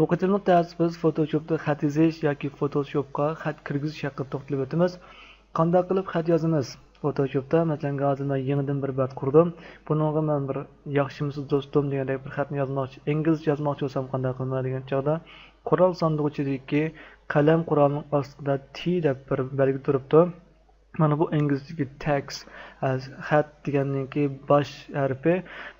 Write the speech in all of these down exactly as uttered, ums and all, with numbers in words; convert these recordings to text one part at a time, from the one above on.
بۇ قېتىملىق دەرس بىز فوتوشوپتا خەت يېزىش ياكى فوتوشوپقا خەت كىرگۈزۈش ھەققىدە توختىلىپ ئۆتىمىز. قانداق قىلىپ خەت يازىمىز؟ فوتوشوپتا، مەسىلەن، ھازىر مەن يېڭىدىن بىر بەت قۇردۇم. بۇنىڭغا مەن بىر ياخشىمۇسىز دوستۇم دېگەندەك بىر خەتنى يازماقچى، ئىنگلىزچە يازماقچى بولسام قانداق قىلىمەن دېگەن چاغدا، قورال ساندۇقى ئىچىدىكى قەلەم قورالىنىڭ ئاستىدا تى دەپ بىر بەلگە تۇرۇپتۇ. مانا بۇ ئىنگلىزچىدىكى تېكىست، ئە، خەت دېگەننىڭكى باش ھەرپى.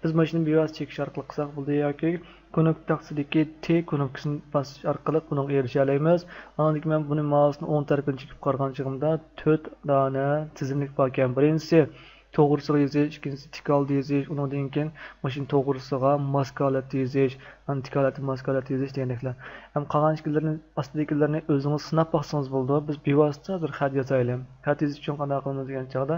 بىز ماشىنىنى بىۋاسىتە چېكىش ئارقىلىق قىلساق بولىدۇ ياكى كۇنۇپكا تاختىسىدىكى تى كۇنۇپكىسىنى باسىش ئارقىلىق بۇنىڭغا ئېرىشەلەيمىز. ئاندىن كېيىن مەن بۇنى مائۇسنىڭ ئوڭ تەرىپىنى چېكىپ قارىغان چېغىمدا تۆت دانە تىزىملىك باركەن. بىرىنچىسى توغرىسىغا يېزىش، ئىككىنچىسى تىك ھالدا يېزىش، ئۇنىڭدىن كېيىن ماشىنا توغرىسىغا ماسكا ھالەتتە يېزىش، ئاندىن تىك ھالەتتە ماسكا ھالەتتە يېزىش دېگەندەكلەر. ھەم قالغان ئىككىلىرىنى، ئاستىدىكىلىرىنى ئۆزىڭىز سىناپ باقسىڭىز بولىدۇ. بىز بىۋاسىتە بىر خەت يازايلى. خەت يېزىش ئۈچۈن قانداق قىلىمىز دېگەن چاغدا،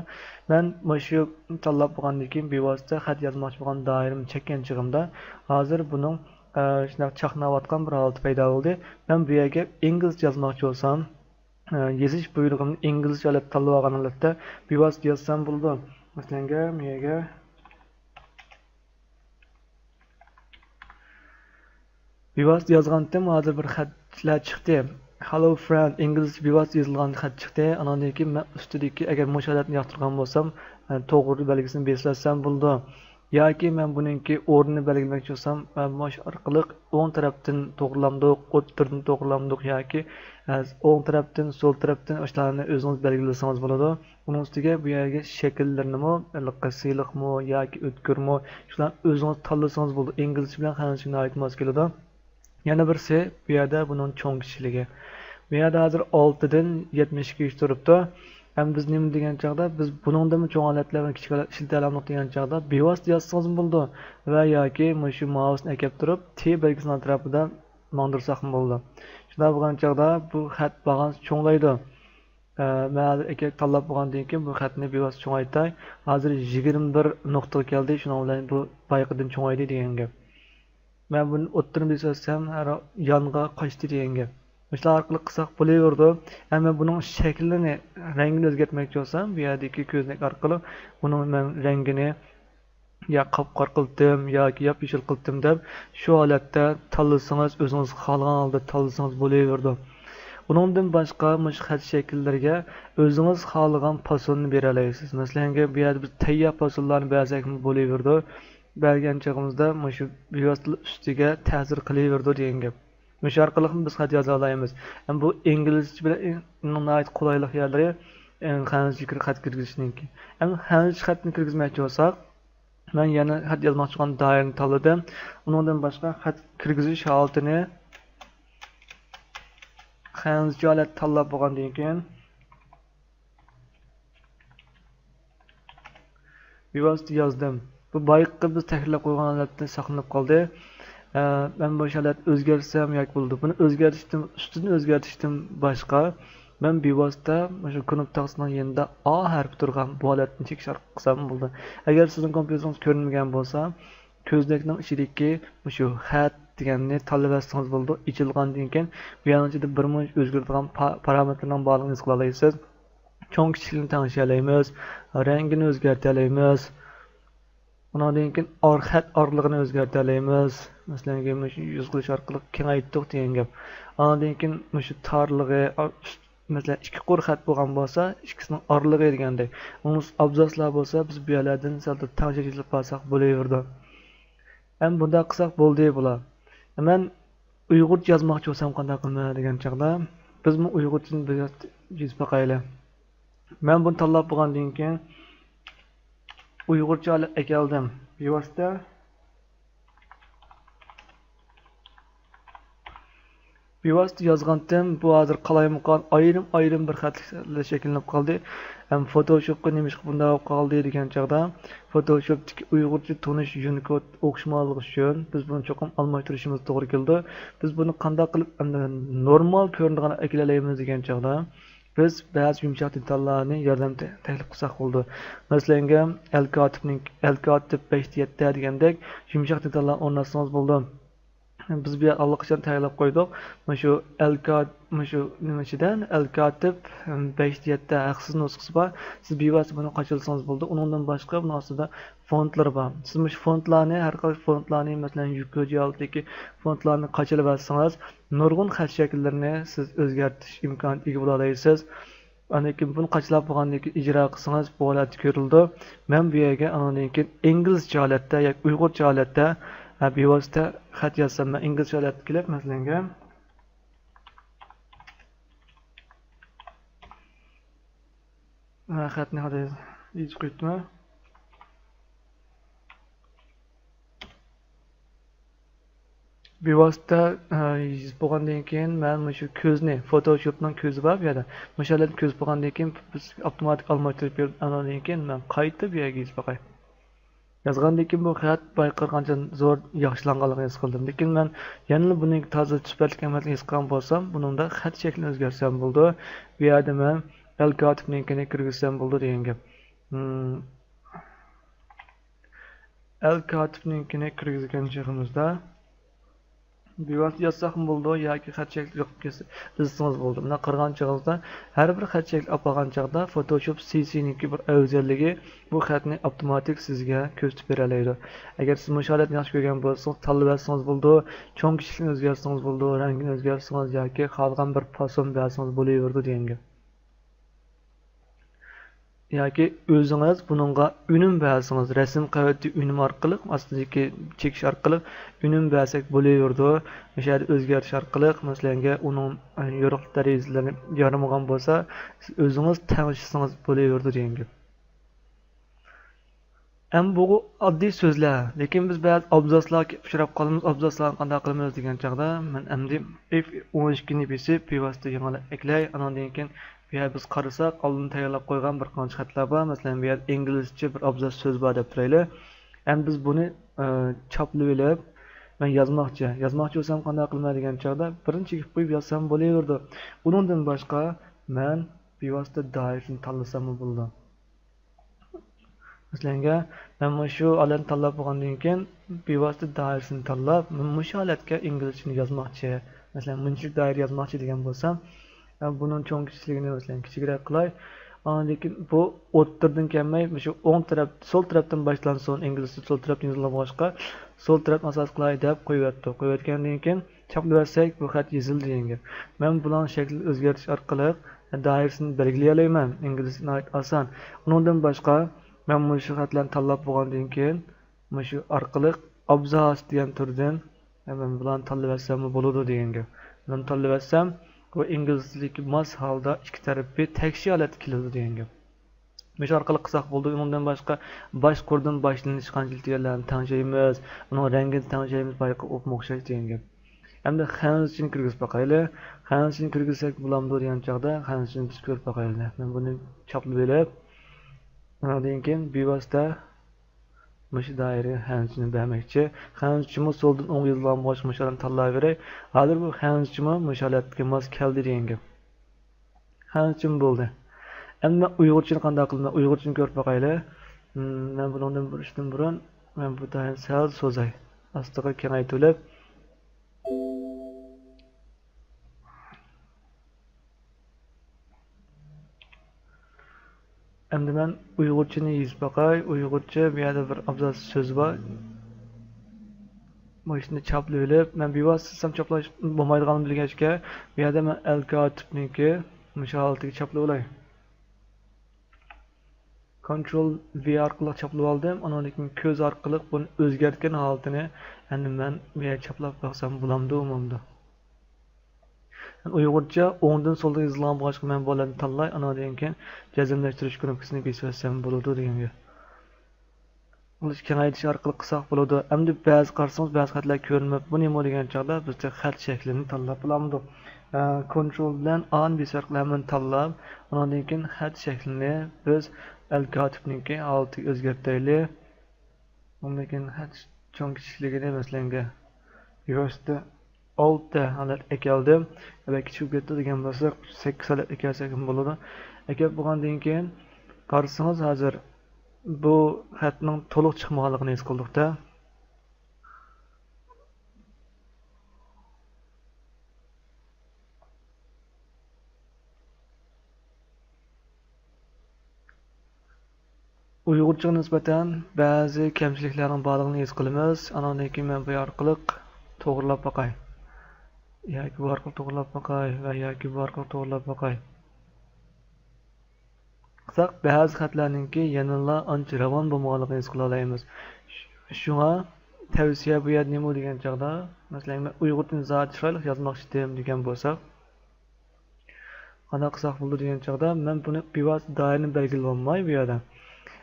مەن مۇشۇ تاللاپ بولغاندىن كېيىن بىۋاسىتە خەت يازماقچى بولغان دائىرىمنى چەككەن چېغىمدا، ھازىر بۇنىڭ، ئە، شۇنداق چاقناۋاتقان بىر ھالىتى پەيدا بولدى. مەن بۇ يەرگە ئىنگلىزچە يازماقچى بولسام، ئە، يېزىش بۇيرۇقۇمنى ئىنگلىزچە ھالەتتە تاللىۋالغان ھالەتتە بىۋاسىتە يازسام بولىدۇ. مەسىلەن، بۇ يەرگە بىۋاسىتە يازغانتىم، ھازىر بىر خەتلەر چىقتى. Hello friend، ئىنگلىزچە بىۋاسىتە يېزىلغان خەت چىقتى. ئاناندىن كېيىن مەن ئۈستىدىكى، ئەگەر مۇشۇ ھالەتنى ياقتۇرغان بولسام، توغرا بەلگىسىنى بېسىۋەتسەم بولىدۇ. ياكى مەن بۇنىڭكى ئورنىنى بەلگىلىمەكچى بولسام، مەن مۇشۇ ئارقىلىق ئوڭ تەرەپتىن توغرىلامدۇق، ئوتتۇرىدىن توغرىلامدۇق ياكى، ئە، ئوڭ تەرەپتىن، سول تەرەپتىن ئاشۇلارنى ئۆزىڭىز بەلگىلىسىڭىز بولىدۇ. ئۇنىڭ ئۈستىگە بۇ يەرگە شەكىللىرىنىمۇ، ھېلىقى سىلىقمۇ ياكى ئۆتكۈرمۇ، شۇلارنى ئۆزىڭىز تاللىسىڭىز بولىدۇ. ئىنگلىزچە بىلەن خەنزۇچە ناھايىتى ماس كېلىدۇ. يەنە بىرسى، بۇ يەردە بۇنىڭ چوڭ كىچىكلىكى. بۇ يەردە ھازىر ئالتىدىن يەتمىش ئىككىگىچە تۇرۇپتۇ. ھەم بىز نېمە دېگەن چاغدا، بىز بۇنىڭدىنمۇ چوڭ ھالەتلەر بىلەن كىچىك ھالەت ئىشلىتەلەمدۇق دېگەن چاغدا، بىۋاسىتە يازسىڭىزمۇ بولىدۇ ۋە ياكى مۇشۇ مائۇسنى ئەكەپ تۇرۇپ، تى بەلگىسىنىڭ ئەتراپىدا ماڭدۇرساقمۇ بولىدۇ. شۇنداق بولغان چاغدا بۇ خەت بارغانسېرى چوڭلايدۇ. ئە، مەن ھازىر ئەكە تاللاپ بولغاندىن كېيىن بۇ خەتنى بىۋاسىتە چوڭايتاي. ھازىر يىگىرمە بىر نۇقتىغا كەلدى، شۇنىڭ بىلەن بۇ بايىقىدىن چوڭايدى دېگەن گەپ. مەن بۇنى ئوتتۇرىنى بېسىۋەتسەم، ھەر يانغا قاچتى دېگەن گەپ. مۇشۇلار ئارقىلىق قىلساق بولۇۋېرىدۇ. ئەمما بۇنىڭ شەكلىنى، رەڭگىنى ئۆزگەرتمەكچى بولسام، بۇ يەردىكى كۆزنەك ئارقىلىق بۇنىڭ مەن رەڭگىنى يا قاپقارا قىلتىم ياكى ياپيېشىل قىلتىم دەپ، شۇ ھالەتتە تاللىسىڭىز، ئۆزىڭىز خالىغان ھالدا تاللىسىڭىز بولۇۋېرىدۇ. ئۇنىڭدىن باشقا مۇشۇ خەت شەكىللىرىگە ئۆزىڭىز خالىغان پاسوننى بېرەلەيسىز. مەسىلەنكى، بۇ يەردە بىز تەييار پاسونلارنى بەرسەكمۇ بولۇۋېرىدۇ. بەرگەن چېغىمىزدا مۇشۇ بىۋاسىتە ئۈستىگە تەسىر قىلىۋېرىدۇ دېگەن گەپ. مۇشۇ ئارقىلىقمۇ بىز خەت يازالايمىز. ئەمما بۇ ئىنگلىزچە بىلەن ئىنگ-، ناھايىتى قولايلىق يەرلىرى، ئىنگ-، خەنزۇچە خەت كىرگۈزۈشنىڭكى. ئەمما خەنزۇچە خەتنى كىرگۈزمەكچى بولساق، مەن يەنە خەت يازماقچى بولغان دائىرىنى تاللىدىم. ئۇنىڭدىن باشقا خەت كىرگۈزۈش ھالىتىنى خەنزۇچە ھالەتتە تاللاپ بولغاندىن كېيىن، بىۋاسىتە يازدىم. بۇ بايىقى بىز تەھرىرلەپ قويغان ھالەتتە ساقلىنىپ قالدى. ئە، مەن بۇ ھالەتنى ئۆزگەرتسەم ياكى بولىدۇ. بۇنى ئۆزگەرتىشتىن، ئۈستىدىن ئۆزگەرتىشتىن باشقا، مەن بىۋاسىتە مۇشۇ كۇنۇپكا تاختىسىنىڭ يېنىدا ئا ھەرپى تۇرغان بۇ ھالەتنى چېكىش ئارقىلىق قىلسام بولىدۇ. ئەگەر سىزنىڭ كومپيۇتېرىڭىز كۆرۈنمىگەن بولسا، كۆزنەكنىڭ ئىچىدىكى مۇشۇ خەت دېگەننى تاللىۋەتسىڭىز بولىدۇ. ئېچىلغاندىن كېيىن بۇ يەرنىڭ ئىچىدە بىر مۇنچە ئۆزگىرىدىغان پا-، پارامېتىرنىڭ بارلىقىنى ھېس قىلالايسىز. چوڭ كىچىكلىكىنى تەڭشىيەلەيمىز. رەڭگىنى ئۆزگەرتەلەيمىز. ئۇنىڭدىن كېيىن ئار-، خەت ئارىلىقىنى ئۆزگەرتەلەيمىز. مەسىلەن، مۇشۇ يۈز قىلىش ئارقىلىق كېڭەيتتۇق دېگەن گەپ. ئاندىن كېيىن مۇشۇ تارلىقى، ئار-، ئۈست-، مەسىلەن، ئىككى قۇر خەت بولغان بولسا، ئىككىسىنىڭ ئارىلىقى دېگەندەك. ئۇنىڭ ئابزاسلار بولسا، بىز بۇ يەرلەردىن سەل تەڭشەش ئېلىپ بارساق بولۇۋېرىدۇ. ھەم بۇنداق قىلساق بولدى بۇلار. مەن ئۇيغۇرچە يازماقچى بولسام قانداق قىلىمەن دېگەن چاغدا، بىزمۇ ئۇيغۇرچىدىن بىر يېزىپ باقايلى. مەن بۇنى تاللاپ بولغاندىن كېيىن، ئۇيغۇرچە ھالەت ئەكەلدىم. بىۋاسىتە، بىۋاسىتە يازغانتىم، بۇ ھازىر قالايمىقان ئايرىم-ئايرىم بىر خەتلىك شەكىللىنىپ قالدى. ھەم فوتوشوپقا نېمىشقا بۇنداق بولۇپ قالدى دېگەن چاغدا، فوتوشوپتىكى ئۇيغۇرچە تونۇش يۇنىكود ئوخشىمىغانلىقى ئۈچۈن بىز بۇنى چوقۇم ئالماشتۇرۇشىمىز توغرا كېلىدۇ. بىز بۇنى قانداق قىلىپ ئەمدى نورمال كۆرۈنىدىغان ئەكېلەلەيمىز دېگەن چاغدا، بىز بەزى يۇمشاق دېتاللارنى ياردەم تە-، تەكلىپ قىلساق بولىدۇ. مەسىلەنگە، ئەل كاتىپنىڭ، ئەل كاتىپ بەشتە يەتتە دېگەندەك يۇمشاق دېتاللارنى ئورناتسىڭىز بولىدۇ. بىز بۇ يەر ئاللىقاچان تەييارلاپ قويدۇق. مۇشۇ ئەل كات-، مۇشۇ نېمە ئىچىدە، ئەل كاتىپ، بەشتە يەتتە ھەقسىز نۇسخىسى بار. سىز بىۋاسىتە بۇنى قاچىلىسىڭىز بولىدۇ. ئۇنىڭدىن باشقا، بۇنىڭ ئاستىدا فونتلىرى بار. سىز مۇشۇ فونتلارنى، ھەر قايسى فونتلارنى، مەسىلەن، يۈكۈجى ھالىتىدىكى فونتلارنى قاچىلىۋەتسىڭىز، نۇرغۇن خەت شەكىللىرىنى سىز ئۆزگەرتىش ئىمكانىيىتىگە ئىگە بولالايسىز. ئاندىن كېيىن بۇنى قاچىلاپ بولغاندىن كېيىن ئىجرا قىلسىڭىز، بۇ ھالەتتە كۆرۈلىدۇ. مەن بۇ يەرگە ئاندىن كېيىن ئىنگلىزچە ھالەتتە ياكى ئۇيغۇرچە ھالەتتە، ھە، بىۋاسىتە خەت يازسام، مەن ئىنگلىزچە ھالەتتە كېلىپ، مەسىلەنگە، ھە، خەتنى ھازىر يېزىپ قويۇپتىمەن. بىۋاسىتە، ئە، يېزىپ بولغاندىن كېيىن، مەن مۇشۇ كۆزنى، فوتوشوپنىڭ كۆزى بار بۇ يەردە. مۇشۇ يەردىن كۆز بولغاندىن كېيىن، بىز ئاپتوماتىك ئالماشتۇرۇپ بېرىپ، ئاناندىن كېيىن مەن قايتا بۇ يەرگە يېزىپ باقاي. يازغاندىن كېيىن بۇ خەت بايقىغانچە زور ياخشىلانغانلىقىنى ھېس قىلدىم. لېكىن مەن يەنىلا بۇنىڭ تازا سۈپەتلىك ئەمەسلىكىنى ھېس قىلغان بولسام، بۇنىڭدا خەت شەكلىنى ئۆزگەرتسەم بولىدۇ. بۇ يەردە مەن ئەل كاتىپنىڭكىنى كىرگۈزسەم بولىدۇ دېگەن گەپ. ھىم. ئەل كاتىپنىڭكىنى كىرگۈزگەن چېغىمىزدا، بىۋاسىتە يازساقمۇ بولىدۇ ياكى خەت شەكلى يوق يازسىڭىز بولىدۇ. مۇنداق قارىغان چېغىڭىزدا، ھەر بىر خەت شەكلى ئاپارغان چاغدا فوتوشوپ سى سى نىڭكى بىر ئەۋزەللىكى، بۇ خەتنى ئاپتوماتىك سىزگە كۆرسىتىپ بېرەلەيدۇ. ئەگەر سىز مۇشۇ ھالەتنى ياخشى كۆرگەن بولسىڭىز، تاللىۋەتسىڭىز بولىدۇ. چوڭ كىچىكلىكنى ئۆزگەرتسىڭىز بولىدۇ، رەڭگىنى ئۆزگەرتسىڭىز ياكى خالىغان بىر پاسون بەرسىڭىز بولۇۋېرىدۇ دېگەن گەپ. ياكى ئۆزىڭىز بۇنىڭغا ئۈنۈم بەرسىڭىز، رەسىم قەۋىتى ئۈنۈم ئارقىلىق، ئاستىدىكى چېكىش ئارقىلىق ئۈنۈم بەرسەك بولۇۋېرىدۇ. مۇشۇ يەردە ئۆزگەرتىش ئارقىلىق، مەسىلەنگە، ئۇنىڭ يورۇقلۇق دەرىجىلىرى يارىمىغان بولسا، سىز ئۆزىڭىز تەڭشىسىڭىز بولۇۋېرىدۇ دېگەن گەپ. ئەمما بۇ ئاددىي سۆزلەر، لېكىن بىز بەزى ئابزاسلارغا ئۇچراپ قالىمىز، ئابزاسلارنى قانداق قىلىمىز دېگەن چاغدا، مەن ئەمدى ئېف ئون ئىككىنى بېسىپ، بىۋاسىتە يېڭىلىق ئەكلەي. ئاناندىن كېيىن بۇ يەردە بىز قارىساق، ئالدىن تەييارلاپ قويغان بىر قانچە خەتلەر بار. مەسىلەن، بۇ يەردە ئىنگلىزچە بىر ئابزاس سۆز بار دەپ تۇرايلى. ئەمدى بىز بۇنى، ئە، چاپلىۋېلىپ، مەن يازماقچى. يازماقچى بولسام قانداق قىلىمەن دېگەن چاغدا، بىرىنى چېكىپ قويۇپ يازسام بولۇۋېرىدۇ. ئۇنىڭدىن باشقا، مەن بىۋاسىتە دائىرىسىنى تاللىساممۇ بولىدۇ. مەسىلەنگە، مەن مۇشۇ ھالەتنى تاللاپ بولغاندىن كېيىن، بىۋاسىتە دائىرىسىنى تاللاپ، مەن مۇشۇ ھالەتكە ئىنگلىزچىنى يازماقچى. مەسىلەن، مۇنچىلىك دائىرە يازماقچى دېگەن بولسام، مەن بۇنىڭ چوڭ كىچىكلىكىنى، مەسىلەن، كىچىكرەك قىلاي. ئاندىن كېيىن بۇ ئوتتۇرىدىن كەلمەي، مۇشۇ ئوڭ تەرەپ، سول تەرەپتىن باشلانسۇن، ئىنگلىزچە سول تەرەپتىن يېزىلغان بولغاچقا، سول تەرەپنى ئاساس قىلاي دەپ قويۇۋەتتۇق. قويۇۋەتكەندىن كېيىن، چاپلىۋەتسەك، بۇ خەت يېزىلدى دېگەن گەپ. مەن بۇلارنىڭ شەكلىنى ئۆزگەرتىش ئارقىلىق دائىرىسىنى بەلگىلىيەلەيمەن. ئىنگلىزچە ناھايىتى ئاسان. ئۇنىڭدىن باشقا، مەن مۇشۇ خەتلەرنى تاللاپ بولغاندىن كېيىن، مۇشۇ ئارقىلىق ئابزاس دېگەن تۈردىن مەن بۇلارنى تاللىۋەتسەممۇ بولىدۇ دېگەن گەپ. بۇنى تاللىۋەتسەم، بۇ ئىنگلىز تىلىدىكى ماس ھالدا ئىككى تەرىپى تەكشى ھالەتتە كېلىدۇ دېگەن گەپ. مۇشۇ ئارقىلىق قىلساق بولىدۇ. ئۇنىڭدىن باشقا، باش قۇردىن باشلىنىش قانچىلىك دېگەنلەرنى تەڭشەيمىز، ئۇنىڭ رەڭگىنى تەڭشەيمىز، بايىقى ئوپمۇ ئوخشاش دېگەن گەپ. ئەمدى خەنزۇچىنى كىرگۈزۈپ باقايلى. خەنزۇچىنى كىرگۈزسەك بولامدۇ دېگەن چاغدا، خەنزۇچىنى بىز كۆرۈپ باقايلى. مەن بۇنى چاپلىۋېلىپ، ئۇنىڭدىن كېيىن بىۋاسىتە مۇشۇ دائىرىگە خەنزۇچىنى بەرمەكچى. خەنزۇچىمۇ سولدىن ئوڭغا يېزىلغان بولغاچقا، مۇشۇلارنى تاللاۋېرەي. ھازىر بۇ خەنزۇچىمۇ مۇشۇ ھالەتكە ماس كەلدى دېگەن گەپ. خەنزۇچىمۇ بولدى. ئەمدى مەن ئۇيغۇرچىنى قانداق قىلىمەن؟ ئۇيغۇرچىنى كۆرۈپ باقايلى. مم، مەن بۇنىڭدىن بۇرۇشتىن بۇرۇن، مەن بۇ دائىرىنى سەل سوزاي. ئاستىغا كېڭەيتىۋېلىپ. ئەمدى مەن ئۇيغۇرچىنى يېزىپ باقاي. ئۇيغۇرچە بۇ يەردە بىر ئابزاس سۆز بار. مۇشۇنى چاپلىۋېلىپ، مەن بىۋاسىتە سىلسام چاپلاش بولمايدىغانلىقىنى بىلگەچكە، بۇ يەردە مەن ئەل كاتىپنىڭكى مۇشۇ ھالىتىگە چاپلىۋالاي. كونترول ۋى ئارقىلىق چاپلىۋالدىم. ئانىڭدىن كېيىن كۆز ئارقىلىق بۇنى ئۆزگەرتكەن ھالىتىنى ئەمدى مەن بۇ يەرگە چاپلاپ باقسام بولامدۇ، بولمامدۇ؟ ئۇيغۇرچە ئوڭدىن سولغا يېزىلغان بولغاچقا، مەن بۇ ھالەتنى تاللاي، ئانىڭدىن كېيىن جەزملەشتۈرۈش كۇنۇپكىسىنى بېسىۋەتسەم بولىدۇ دېگەن گەپ. ئۇنى كېڭەيتىش ئارقىلىق قىلساق بولىدۇ. ئەمدى بەزى قارىسىڭىز، بەزى خەتلەر كۆرۈنمەپتۇ. بۇ نېمە دېگەن چاغدا، بىزچە خەت شەكلىنى تاللاپ بولامدۇق؟ ئە، كونترول بىلەن ئانى بېسىپ ھەممىنى تاللاپ، ئۇنىڭدىن كېيىن خەت شەكلىنى بىز ئەل كاتىپنىڭكى ھالىتىگە ئۆزگەرتەيلى. ئۇندىن كېيىن خەت چوڭ كىچىكلىكىنى، مەسىلەنگە، يۈرۈشتە ئالتە ھالەت ئەكەلدىم. ئەگەر كىچىك بولۇپ كەتتى دېگەن بولسا، سەككىز ھالەت ئەكەلسەكمۇ بولىدۇ. ئەكەپ بولغاندىن كېيىن قارىسىڭىز، ھازىر بۇ خەتنىڭ تولۇق چىقمىغانلىقىنى ھېس قىلدۇق-دە. ئۇيغۇرچىغا نىسبەتەن بەزى كەمچىلىكلەرنىڭ بارلىقىنى ھېس قىلىمىز. ئانىڭدىن كېيىن مەن بۇ ئارقىلىق توغرىلاپ باقاي. ياكى بۇ ئارقىلىق توغرىلاپ باقاي ۋە ياكى بۇ ئارقىلىق توغرىلاپ باقاي. قىلساق، بەزى خەتلەرنىڭكى يەنىلا ئانچە راۋان بولمىغانلىقىنى ھېس قىلالايمىز. شۇڭا تەۋسىيە بۇ يەردە نېمە دېگەن چاغدا، مەسىلەن، مەن ئۇيغۇر تىلىنى زادى چىرايلىق يازماقچىدىم دېگەن بولساق، قانداق قىلساق بولىدۇ دېگەن چاغدا، مەن بۇنى بىۋاسىتە دائىرىنى بەلگىلىۋالماي بۇ يەردە.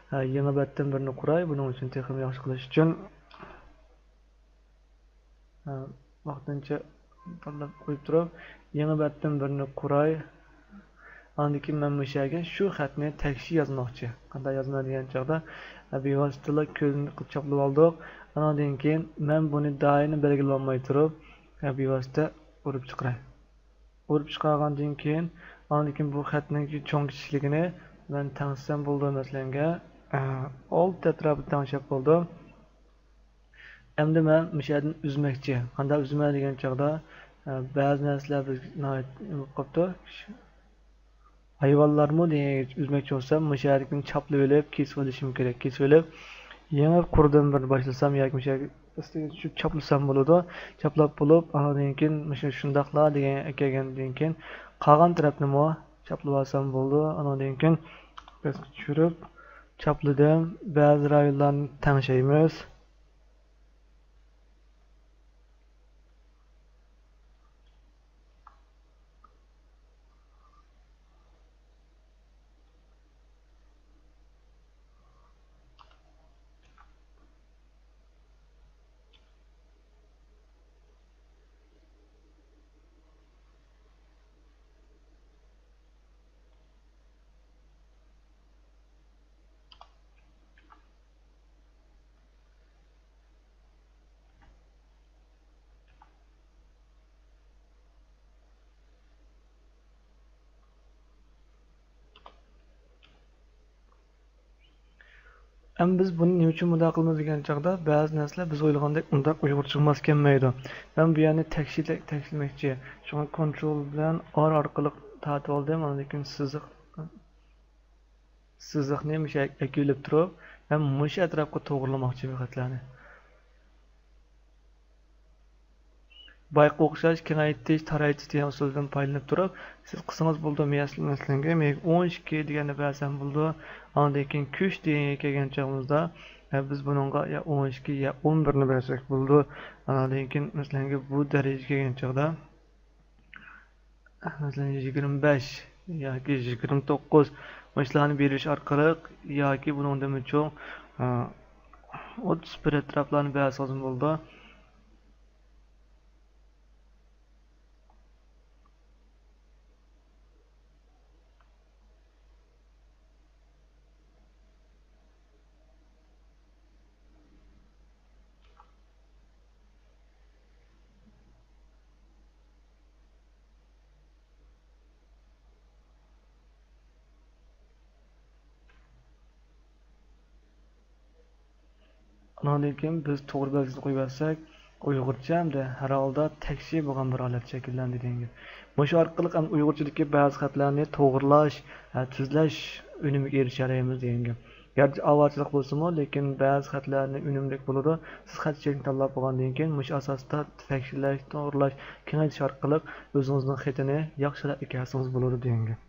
ھە، يېڭى بەتتىن بىرنى قۇراي، بۇنىڭ ئۈچۈن تېخىمۇ ياخشى قىلىش ئۈچۈن. ھە، ۋاقتىنچە تاللاپ قويۇپ تۇرۇپ، يېڭى بەتتىن بىرنى قۇراي. ئاندىن كېيىن مەن مۇشۇ يەرگە شۇ خەتنى تەكشى يازماقچى. قانداق يازىمەن دېگەن چاغدا، ھە، بىۋاسىتىلا كۆزنى قىلىپ چاپلىۋالدۇق. ئانىڭدىن كېيىن مەن بۇنى دائىرىنى بەلگىلىۋالماي تۇرۇپ، ھە، بىۋاسىتە ئۇرۇپ چىقىراي. ئۇرۇپ چىقارغاندىن كېيىن، ئاندىن كېيىن بۇ خەتنىڭكى چوڭ كىچىكلىكىنى مەن تەڭشىسەم بولىدۇ، مەسىلەنگە، ئە، ئالتە ئەتراپىدا تەڭشەپ بولدۇم. ئەمدى مەن مۇشۇ يەردىن ئۈزمەكچى. قانداق ئۈزىمەن دېگەن چاغدا، ئە، بەزى نەرسىلەر بىزگە ناھايىتى نېمە بولۇپ قاپتۇ. ھايۋانلارمۇ دېگەن ئۈزمەكچى بولسام، مۇشۇ يەردىكىنى چاپلىۋېلىپ، كېسىۋېلىشىم كېرەك. كېسىۋېلىپ، يېڭى قۇردىن بىر باشلىسام ياكى مۇشۇ يەرگە ئۈستىگە چۈشۈپ چاپلىسام بولىدۇ. چاپلاپ بولۇپ، ئاندىن كېيىن مۇشۇ شۇنداقلا دېگەن ئەكەلگەندىن كېيىن، قالغان تەرەپنىمۇ چاپلىۋالسام بولىدۇ. ئانىڭدىن كېيىن پەسكە چۈشۈرۈپ، چاپلىدىم. بەزى رايونلارنى تەڭشەيمىز. ئەمما بىز بۇنى نېمە ئۈچۈن مۇنداق قىلىمىز دېگەن چاغدا، بەزى نەرسىلەر بىز ئويلىغاندەك ئۇنداق ئۇيغۇرچىغا ماس كەلمەيدۇ. مەن بۇ يەرنى تەكشى-، تەكشىلىمەكچى. شۇڭا كونترول بىلەن ئار ئارقىلىق تارتىۋالدىم. ئاندىن كېيىن سىزىق، سىزىقنى مۇشۇ يەرگە ئەكېلىپ تۇرۇپ، مەن مۇشۇ ئەتراپقا توغرىلىماقچى بۇ خەتلەرنى. بايقا ئوخشاش كېڭەيتىش، تارايتىش دېگەن ئۇسۇلدىن پايدىلىنىپ تۇرۇپ، سىز قىلسىڭىز بولىدۇ. مەسىلەن، مەسىلەنگە، مەن ئون ئىككى دېگەننى بەرسەم بولىدۇ. ئاندىن كېيىن كۈچ دېگەنگە كەلگەن چېغىمىزدا، ئە، بىز بۇنىڭغا يا ئون ئىككى يا ئون بىرنى بەرسەك بولىدۇ. ئاندىن كېيىن، مەسىلەنگە، بۇ دەرىجىگە كەلگەن چاغدا، مەسىلەن، يىگىرمە بەش ياكى يىگىرمە توققۇز، مۇشۇلارنى بېرىش ئارقىلىق ياكى بۇنىڭدىنمۇ چوڭ، ئە، ئوتتۇز بىر ئەتراپلارنى بەرسىڭىزمۇ بولىدۇ. ئانىڭدىن كېيىن بىز توغرا بەلگىسىنى قويۇۋەتسەك، ئۇيغۇرچە ھەمدە ھەر ھالدا تەكشى بولغان بىر ھالەت شەكىللەندى دېگەن گەپ. مۇشۇ ئارقىلىق ھەم ئۇيغۇرچىدىكى بەزى خەتلەرنى توغرىلاش، ھە، تۈزلەش ئۈنۈمىگە ئېرىشەلەيمىز دېگەن گەپ. گەرچە ئاۋارىچىلىق بولسىمۇ، لېكىن بەزى خەتلەرنى ئۈنۈملۈك بولىدۇ. سىز خەت چېكىنى تاللاپ بولغاندىن كېيىن، مۇشۇ ئاساستا تەكشىلەش، توغرىلاش، كېڭەيتىش ئارقىلىق ئۆزىڭىزنىڭ خېتىنى ياخشى ھالەتكە كەلسىڭىز بولىدۇ دېگەن گەپ.